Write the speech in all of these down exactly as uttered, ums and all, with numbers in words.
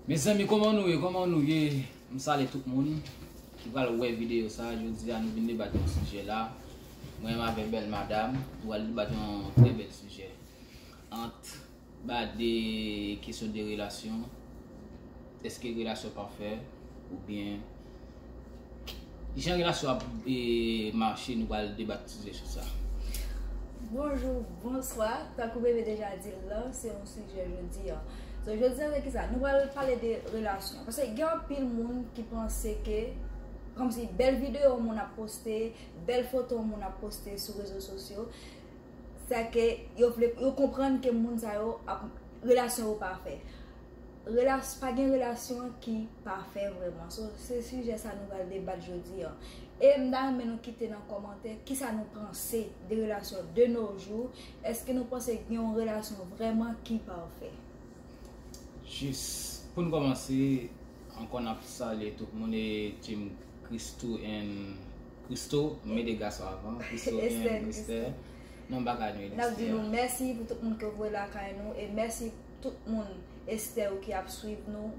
Mezanmi, kòman nou ye? Kòman nou ye? M salye tout moun ki pral wè videyo sa. Jodi a, nou vin debat yon sijè la. Mwen menm avèk bèl madam, nou pral debat yon trè bèl sijè. Ant ba de kesyon de relasyon, èske relasyon pafè oubyen jan relasyon ap e, mache, nou pral debat sijè sou sa. Bonjou, bonswa. Tankou bebe deja di l lan, se yon sijè jodi a. So, jodi a, se ki sa? Nou pral pale de relasyon. Paske gen anpil moun ki panse ke, kòmsi bèl videyo moun ap poste, bèl foto moun ap poste sou rezo sosyo, sa ke yo vle, yo konprann ke moun sa yo ap, relasyon yo pafè. Relas, pa gen relasyon ki pafè vrèman. So, se sijè sa nou pral debat jodi a. E m ta renmen nou kite nan kòmantè kisa nou panse de relasyon de nos jours. Èske nou panse gen yon relasyon vrèman ki pafè? Jis pou n kòmanse, ankò n ap salye tout moun e Team Christo and Christo, m mete gason avan, Christo and Esther. Non, m pa ka nou N ap di nou mèsi pou tout moun ke voye lakay nou e mèsi tout moun Esther ki ap swiv nou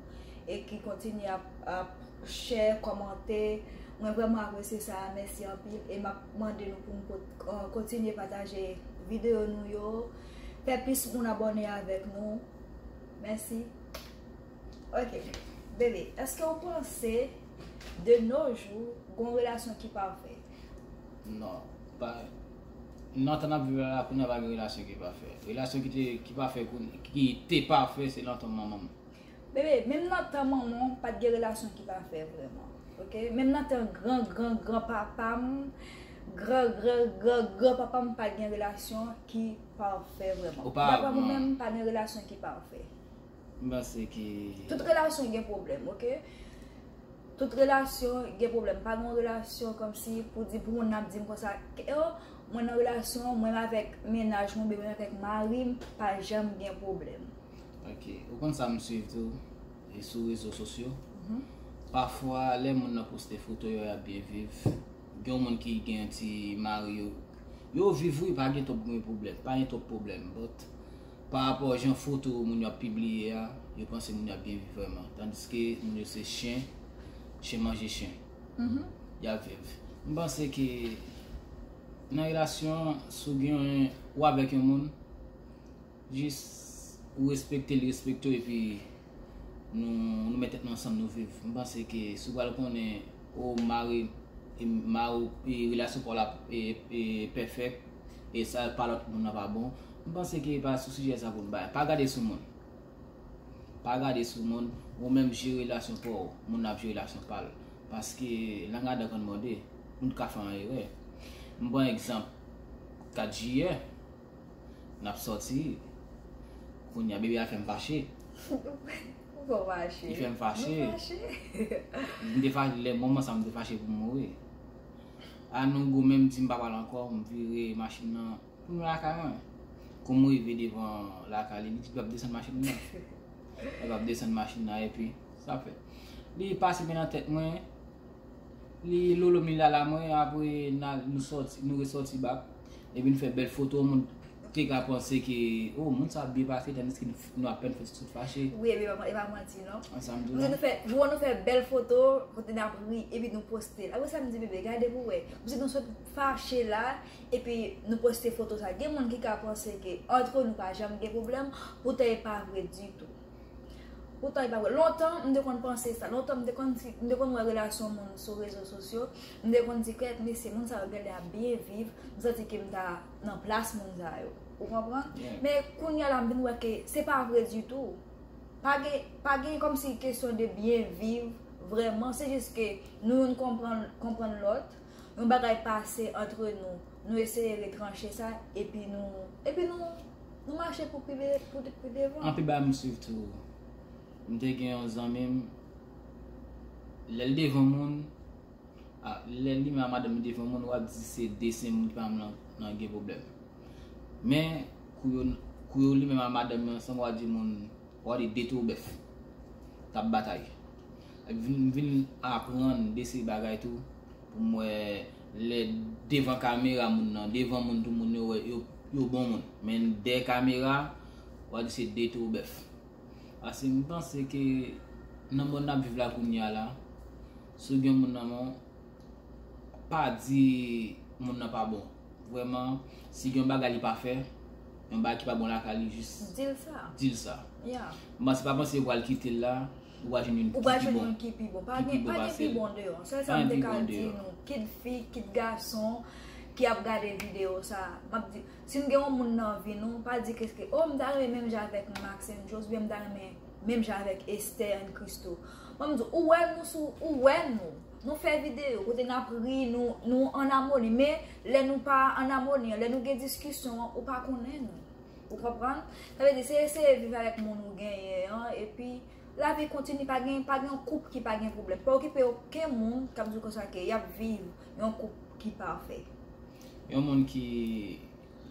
e ki kontinye ap, ap share, kòmante. Mwen vrèman apresye sa, mèsi anpil e m ap mande nou pou nou pot- uh, kontinye pataje videyo nou yo, fè plis moun abòne avèk nou. Mèsi. Ok. Bebe, èske w panse de nos jours gen yon relasyon ki pafè? Non, pa nan tan n ap viv la, la kounye a pa gen relasyon ki pafè. Relasyon ki te ki pafè kounye ki te pafè se nan tan manman m. Bebe, menm nan tan manman w pa t gen relasyon ki pafè vrèman. Ok? Menm nan tan gran gran gran papa m, gran gran gran gran papa m pa t gen relasyon ki pafè vrèman. Dapre mwen menm, pa gen relasyon ki pafè. M panse ke Tout relasyon gen pwoblèm, ok? Tout relasyon gen pwoblèm. Pa gen yon relasyon kòmsi pou di pou moun nan ap di m konsa, oh, mwen nan relasyon, mwen avèk mennaj mwen, oubyen mwen avèk mari m, pa janm gen pwoblèm. Ok, ou konn sa m swiv tou e sou rezo sosyo. Pafwa, lè moun nan poste foto yo, y ap byen viv. Gen yon moun ki gen yon ti mari yo. Yo viv wi, pa gen twòp gen pwoblèm, pa gen twòp pwoblèm. But, pa rapò jan foto moun yo ap pibliye a, yo panse moun yo ap byen viv vrèman. Tandiske moun yo se chen, chen manje chen. Y ap viv. M panse ke nan relasyon, si w gen yon, ou avèk yon moun, jis ou respekte l, li respekte w, epi nou, nou met tèt nou ansanm, nou viv. M panse ke si w pral konnen, o, mari, e, mari, e, relasyon pa w la, e, e, pèfèk, e sa pa lòt moun nan pa bon, m panse ke pa sou sijè sa pou n bay. Pa gade sou moun. Pa gade sou moun, ou menm jere relasyon pa w, moun nan ap jere relasyon pa l. Paske lang adan konn mòde, moun ka fè yon erè. M pran egzanp, kat jiyè, n ap sòti, kounye a bebe a fè m fache. Ou fè w fache. Li fè m fache. M te fache, lè moman sa m te fache pou m mouri. A nou gou menm di m pa pale ankò, m vire machin nan pou m lakay mwen. Kou m rive devan lakay li, li di l ap desann machin nan. Li ap desann machin nan epi sa fèt. Li pase men nan tèt mwen, li lolo m, li lala mwen, apre n al, nou sòti, nou resòti bak. Epi n fè bèl foto, moun te ka panse ke, o, moun sa ap byen pase, tandiske nou, nou apèn fè sot fache. Wi, epi e pa, e pa manti non. An sa m di w la. Nou fè, jou nou fè bèl foto, kote n ap ri, epi nou poste l. Apre sa m di bebe, gade pou w wè. Misye nou sot fache la, epi nou poste foto sa. Gen moun ki ka panse ke antre nou pa janm gen pwoblèm, poutan e pa vre ditou. Poutan e pa vre. Lontan, m te konn panse sa. Lontan, m te konn, m te konn wè relasyon moun sou rezo sosyo. M te konn di, kèt mesye, moun sa yo genlè ap byen viv. M santi ke m ta nan plas moun sa yo. Ou konprann? Men kounye a la, m vin wè ke se pa vre ditou. Pa gen, pa gen kòmsi kesyon de byen viv, vrèman. Se jis ke nou youn konprann, konprann lòt. Yon bagay pase antre nou. Nou eseye retranche sa, epi nou, epi nou, nou mache pou pi, pou, pou devan. Anpil bagay m swiv tou. M te gen yon zanmi m, lè l devan moun, a, lè li menm ak madanm li devan moun, w ap di se de sen moun ki pa menm nan, nan gen pwoblèm. Men, kou yo, kou yo li menm ak madanm li ansanm, w ap di moun, w ap di de towo bèf k ap batay. Epi vin, m vin aprann de seri bagay tou, pou m wè lè devan kamera moun nan, devan moun tou moun yo wè, yo, yo bon moun. Men dèyè kamera, w ap di se de towo bèf. Paske m panse ke Nan mond n ap viv la kounye a la, si w gen moun nan men w, pa di moun nan pa bon. Vrèman, si gen yon bagay li pa fè, yon bagay ki pa bon lakay li, jis di l sa. Di l sa. Yeah. M panse, pa panse ou pral kite l la, ou pral jwenn youn ki pi bon. Ou pral jwenn youn ki pi bon. Pa gen, pa gen pi bon deyò. Sèl sa m te ka di nou, kit fi, kit gason ki ap gade videyo sa, m ap di, si n gen yon moun nan vi nou, pa di ke, ke, oh, m ta renmen menm jan avèk Maxine Jones, oubyen m ta renmen menm jan avèk Esther and Christo. Mwen, m di, ou wè nou sou, ou wè nou. Nou fè videyo, kote n ap ri, nou, nou an amoni. Men, lè nou pa an amoni an, lè nou gen diskisyon an, ou pa konnen nou. Ou konprann? Sa vle di, se eseye viv avèk moun ou genyen an, epi lavi kontinye, pa gen, pa gen yon koup ki pa gen pwoblèm. Pa okipe okenn moun k ap di w konsa ke y ap viv yon koup ki pafè. Yon moun ki,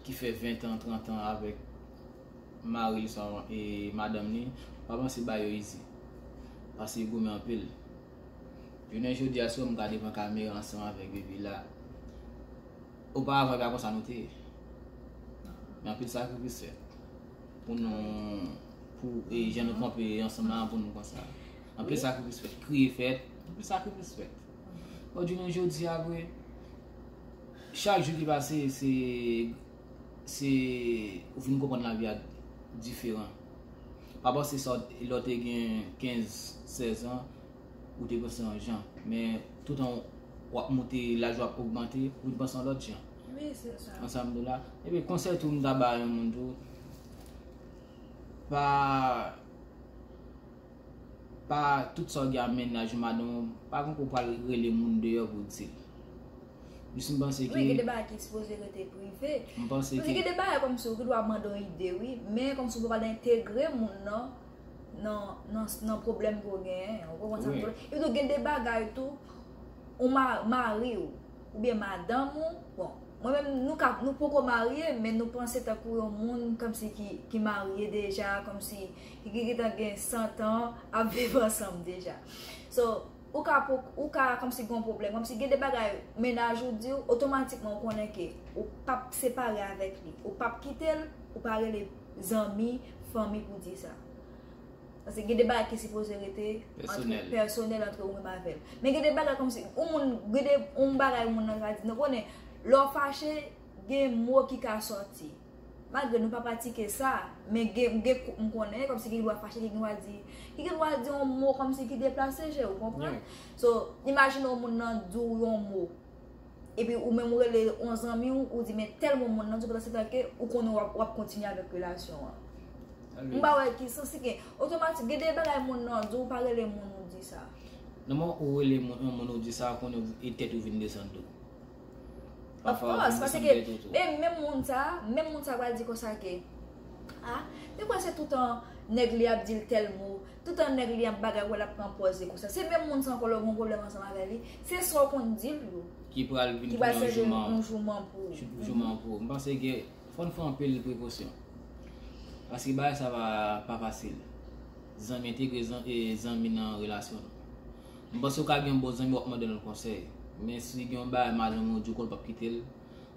ki fè ven tan, trant an avèk mari l, swa, e madanm li, pa panse bagay yo izi. Paske yo goumen anpil. Jounen jodi a, si w wè m ka devan kamera ansanm avèk Baby la, oparavan, e pa konsa nou te ye. Men anpil sakrifis fèt pou nou, pou, e, jan nou kanpe ansanm la, pou nou konsa. Anpil sakrifis fèt, kriye fèt, anpil sakrifis fèt. Bon, jounen jodi a, vre, chak jou ki pase, se, se, ou vin konprann lavi a diferan. Pa panse sa, lè w te gen kenz, sèz an, ou te panse yon jan. Men, toutan w ap moute, laj ou ap ogmante, ou vin panse yon lòt jan. Wi, se sa. Ansanm de la. Epi, konsèy tou, m ta ba yon moun tou, pa, pa tout sa w gen a mennaj ou madanm ou, pa konko pral rele moun deyò pou di l. Jis m panse ke. Wi, gen de bagay ki sipoze rete prive. M panse ke. Gen de bagay kòmsi ou gen dwa mande yon ide, wi, men kòmsi ou pa pral entegre moun nan, nan, nan, nan pwoblèm ke w genyen an. Ou konprann sa m di w la? Epi tou, gen de bagay tou, ou ma-, mari w, oubyen madanm ou, bon, mwen menm, nou ka, nou poko marye, men nou panse tankou yon moun kòmsi ki, ki marye deja, kòmsi ki, ki gentan gen san tan ap viv ansanm deja. So, ou ka, ou ka kòmsi gen yon pwoblèm, kòmsi gen de bagay mennaj ou di w, otomatikman ou konnen ke ou p ap separe avèk li, ou p ap kite l, ou pa rele zanmi, fanmi pou di sa. Paske gen de bagay ki sipoze rete pèsonèl, antre, pèsonèl antre ou menm avè l. Men gen de bagay kòmsi, yon moun, gen de, yon bagay moun nan ka di, nou konnen, lè w fache, gen mo ki ka sòti. Malgre nou pa pratike sa, men gen, gen kou-, m konnen, kòmsi gen dwa fache, gen dwa di, gen dwa di yon mo kòmsi ki deplase je, ou konprann? So, imajine yon moun nan di w yon mo. Epi ou menm ou rele yon zanmi w, ou di, men tèl mo moun nan di w, pandan se tan ke ou konnen w ap, w ap kontinye avèk relasyon an. M pa wè ki sans li gen. Otomatik, gen de bagay moun nan di w, ou pa rele moun ou di sa. Nan moman ou rele moun, yon moun ou di sa, ou konnen e tèt ou vin desann tou. Of course, paske, e menm moun sa, menm moun sa pral di konsa ke, ah, li kwè se toutan nèg li ap di l tèl mo, toutan nèg li ap bagay, wè l ap pran pòz li konsa. Se menm moun sa ankò lè w gen yon pwoblèm ansanm avè li, se sa w konn di l yo. Ki pral vin tounen yon jouman pou ou. Jouman pou ou. M panse ke fò n fè anpil prekosyon. Paske bagay sa pa, pa fasil. Zanmi entegre zan-, e, zanmi nan relasyon nou. M panse w ka gen yon bon zanmi w ap mande l yon konsèy. Men si gen yon bagay madanm ou di w konn p ap kite l,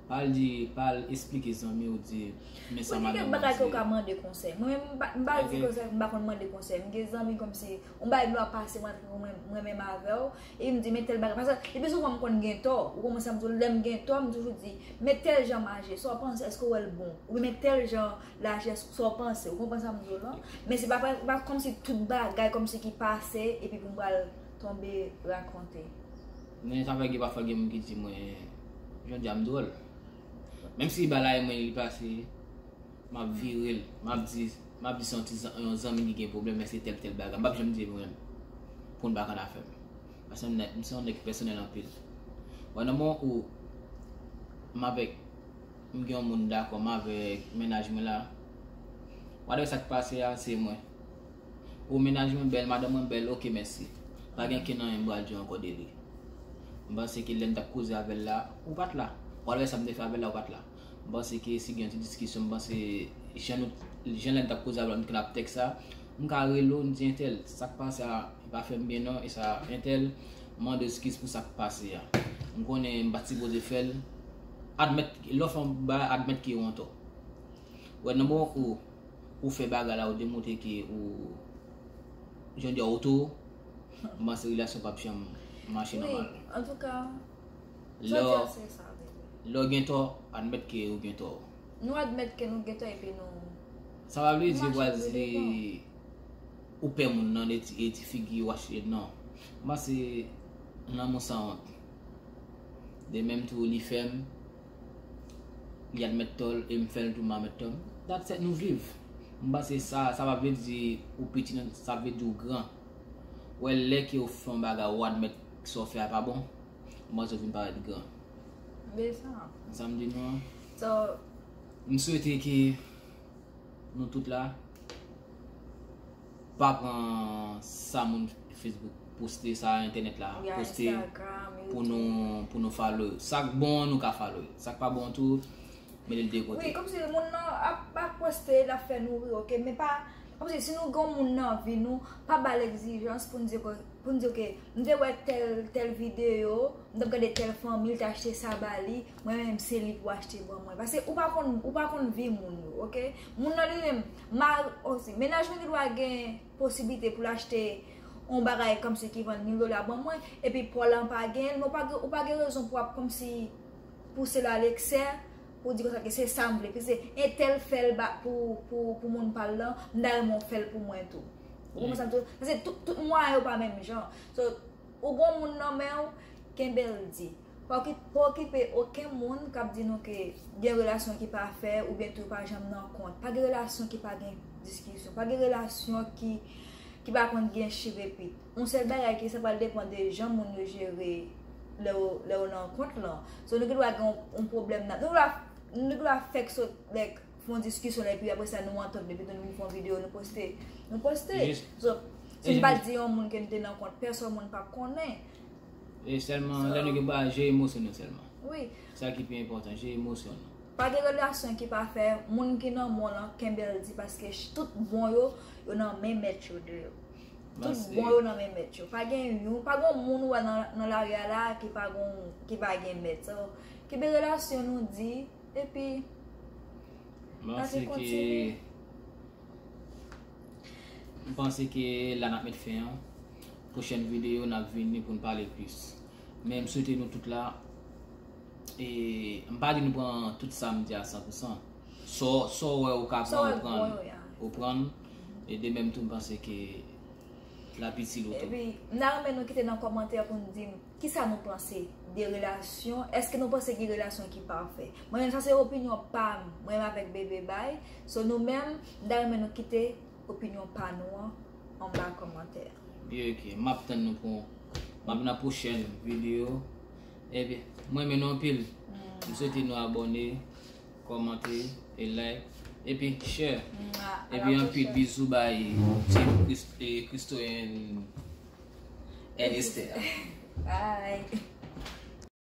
pa al di, pa al esplike zanmi w di, men sa madanm mwen di. Gen kèk bagay ke w ka mande konsèy. Mwen menm, m pa, m pa di konsèy, m pa konn mande konsèy. M gen zanmi kòmsi, yon bagay dwe ap pase, mwen, mwen, mwen menm avè w, e m di, men tèl bagay. Paske, le pi souvan m konn gen tò. Ou konprann sa m di w, lè m gen tò, m toujou di, men tèl jan m aji, sa w panse, èske w wè l bon? Oubyen men tèl jan l aji, sa w panse, ou konprann sa m di w lan? Men se pa, pa, pa kòmsi tout bagay kòmsi ki pase, epi pou m pral tonbe rakonte. Men sa fè gen pafwa gen moun ki di mwen, jodi a m dwòl. Menm si bagay mwen li pase, m ap vire l, m ap di, m ap di se yon ti zan-, yon zanmi ki gen pwoblèm, men se tèl, tèl bagay. M p ap janm di mwen menm, pou n pa konn afè m. Paske m nèg, m se yon nèg pèsonèl anpil. Wè, nan moman ou m avèk, m gen yon moun dakò, m avèk mennaj mwen la, whatever sa k pase a, se mwen. Ou mennaj mwen bèl, madanm mwen bèl, oke, mèsi. Pa gen kenn anyen m pral di w ankò de li. M panse ke lè m t ap koze avè l la, ou pa t la. Whatever sa m te fè avè l la, ou pa t la. M panse ke si gen yon ti diskisyon, m panse jan nou, jan lè n t ap koze avè l, nou te konn ap tèks sa, m ka rele w, m di entèl, sa k pase a, e pa fè m byen non, e sa, entèl, m mande w eskiz pou sa k pase a. M konnen m pa t sipoze fè l. Admèt, lè w fè yon bagay, admèt ke w antò. Wè, nan moman ou, ou fè bagay la, ou demontre ke ou, jan di a, ou tou, M panse relasyon p ap janm mache Wi, nòmal. Antouka, Lè sa w- di a se sa, bebe. Lè w gen tò, admèt ke ou gen tò. Nou admèt ke nou gen tò epi nou Sa pa vle di Mache w al pou di ou pè moun nan e ti, e ti figi w achte, non. M panse lanmou sanwont. De menm tou li fè m, li admèt tò l e m fè l tou m admèt tò m. That's it, nou viv. M panse sa, sa pa vle di ou piti, non, sa vle di ou gran. Wè, lè ke ou fè yon bagay, ou admèt sa w fè a pa bon, m panse ou vin parèt gran. De sa. Sa m di nou an. So, M swete ke nou tout la pa pran sa moun Facebook poste, sa entènèt la wi, a poste Instagram, pou YouTube. Nou pou nou follow. Sa k bon nou ka follow. Sa k pa bon tou, mete l de kote. Wi, kòmsi moun nan ap, ap poste, l ap fè nou ri, oke? Men pa, kòmsi si nou gen moun nan vi nou, pa ba l egzijans pou n di ke, pou n di, oke, m te wè tèl, tèl videyo, m t ap gade tèl fanmi, l te achte sa ba li, mwen menm se li pou achte ban mwen. Paske ou pa konn, ou pa konn vi moun yo, oke? Moun nan li menm, ma, osi, mennaj mwen gen dwa gen posiblite pou l achte yon bagay kòmsi ki vann mil dola ban mwen, epi pa w la pa gen l, men ou pa gen, ou pa gen rezon pou w ap kòmsi pouse l a leksè, pou di konsa ke se sa m vle, piske entèl fè l ba, pou, pou, pou moun pa l lan, m ta renmen w fè l pou mwen tou. Ou konprann sa m di w? Paske tout, tout mwayen yo pa menm jan. So, ou gon moun nan men w, kenbe l di. Pa oki-, pa okipe okenn moun k ap di nou ke gen relasyon ki pa fè oubyen tou pa janm nan kont. Pa gen relasyon ki pa gen diskisyon. Pa gen relasyon ki, ki pa konn gen chirepit. Yon sèl bagay ki sa pral depann de jan moun yo jere lè yo, lè yo nan kont lan. So, nou gen dwa gen yon, yon pwoblèm nan. Nou gen dwa, nou gen dwa fèk sot, like, fè yon diskisyon la, epi apre sa, nou antann, epi nou vin fè yon videyo, nou poste. Nou poste. Jis- So, si nou pa di yon moun ke nou te nan kont, pèsòn moun p ap konnen. E sèlman, lè nou gen bagay, jere emosyon nou sèlman. Wi. Sa ki pi enpòtan, jere emosyon nou. Pa gen relasyon ki pa fè, moun ki nan men w lan, kenbe l di, paske ch-, tout bon yo, yo nan men mèt yo de yo. Tout Paske- bon yo nan men mèt yo. Pa gen yon, pa gen moun ou wè nan, nan lari a la ki pa gon, ki pa gen mèt. So, kenbe relasyon nou di, epi M panse ke, m panse ke la n ap met fen an. Pwochèn videyo, n ap vini pou n pale plis. Men m swete nou tout la, e m pa di nou pran tout sa m di a san pou san. Sa w, sa w wè ou ka pran, ou pran. Ou pran. E de menm tou, m panse ke l ap itil ou tou. Epi, m ta renmen nou kite nan kòmantè pou n di m kisa nou panse de relasyon. Èske nou panse gen relasyon ki pafè? Mwen menm, sa se opinyon pa m. Mwen menm avèk Bebe Bay. So, nou menm, m ta renmen nou kite opinyon pa nou an anba kòmantè. Byen, oke. M ap tann nou pou, m ap nan pwochèn videyo. Ebyen, mwen renmen nou anpil. M swete nou abòne, kòmante, e like, epi share. Epi anpil bizou bay Team Christ-, e Christo and, and Esther. Bye.